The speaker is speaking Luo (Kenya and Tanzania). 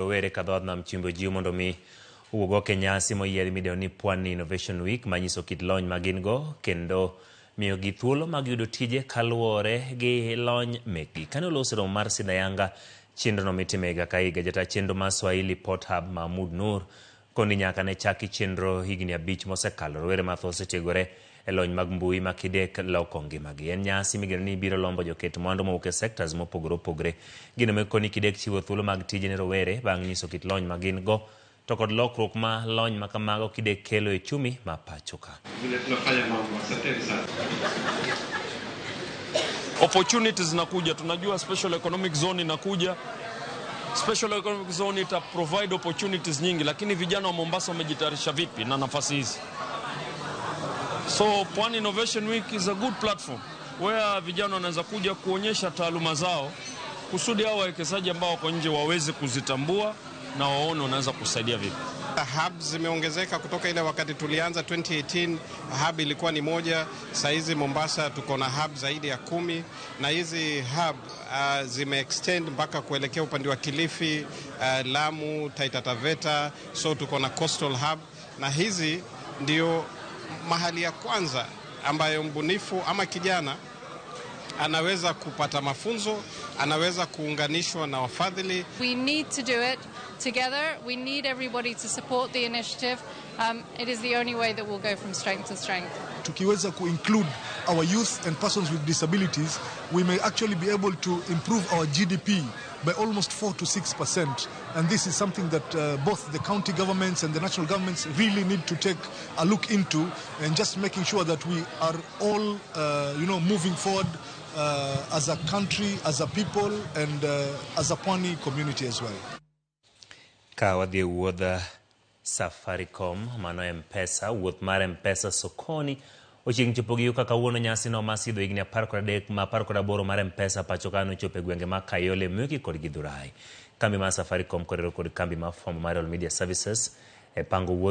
Rowere ka dhoodh nam chumbi ojiw mondo mi owuog oko e nyasi moyier midendo ni Pwani Innovation Week manyiso kit lony ma gin go kendo miyogi thuolo mag yudo tije kaluwore gi lony mekgi. Kane oloso romo mar sidho ayanga chenrono mitimo higa ka higa, jata chenro mar Swahili Pot Hub Mahmoud Nur koni nyaka ne chaki chenro higni 5 mosekalo, rowere mathoth osetiegore e lony mag mbui ma kidek loko ngimagi. En nyasi migeno ni biro lombo joket mwandu mowuok e sectors mopogore opogore. Gino mekoni kidek chiwo thuolo mag tije ne rowere bang' nyiso kit lony ma gin go to kod lokruok ma lony ma kamago kidek kelo e chumi ma pacho ka. Vile tunafanya mambo. Asanteni sana. Opportunities zinakuja, tunajua special economic zone inakuja. Special economic zone ita provide opportunities nyingi, lakini vijana wa Mombasa wamejitayarisha vipi na nafasi hizi? So Pwani Innovation Week is a good platform where vijana wanaweza kuja kuonyesha taaluma zao kusudi hao wawekezaji ambao wako nje waweze kuzitambua na waone wanaweza kusaidia vipi. Hubs zimeongezeka kutoka ile wakati tulianza 2018, hub ilikuwa ni moja. Saizi Mombasa tuko na hub zaidi ya 10 na hizi hub zime extend mpaka kuelekea upande wa Kilifi, Lamu, Taita Taveta, so tuko na coastal hub, na hizi ndio mahali ya kwanza ambayo mbunifu ama kijana anaweza kupata mafunzo, anaweza kuunganishwa na wafadhili. We need to do it together. We need everybody to support the initiative. It is the only way that we'll go from strength to strength. Tukiweza ku-include our youth and persons with disabilities, we may actually be able to improve our GDP by almost 4 to 6%. And this is something that both the county governments and the national governments really need to take a look into, and just making sure that we are all moving forward as a country, as a people, and as a Pwani community as well. Ka wadhi e wuodh Safaricom, mano M-Pesa, wuoth mar M-Pesa sokoni ochiegni chopo gi kaka kawuono nyasi no mar sidho higni 13 ma 18 mar M-Pesa pacho ka nochopo e gwenge ma Kayole, Mwiki kod Githurai. Kambi mar Safaricom koriwore kod kambi mar fwambo mar Royal Media Services e pango wuodh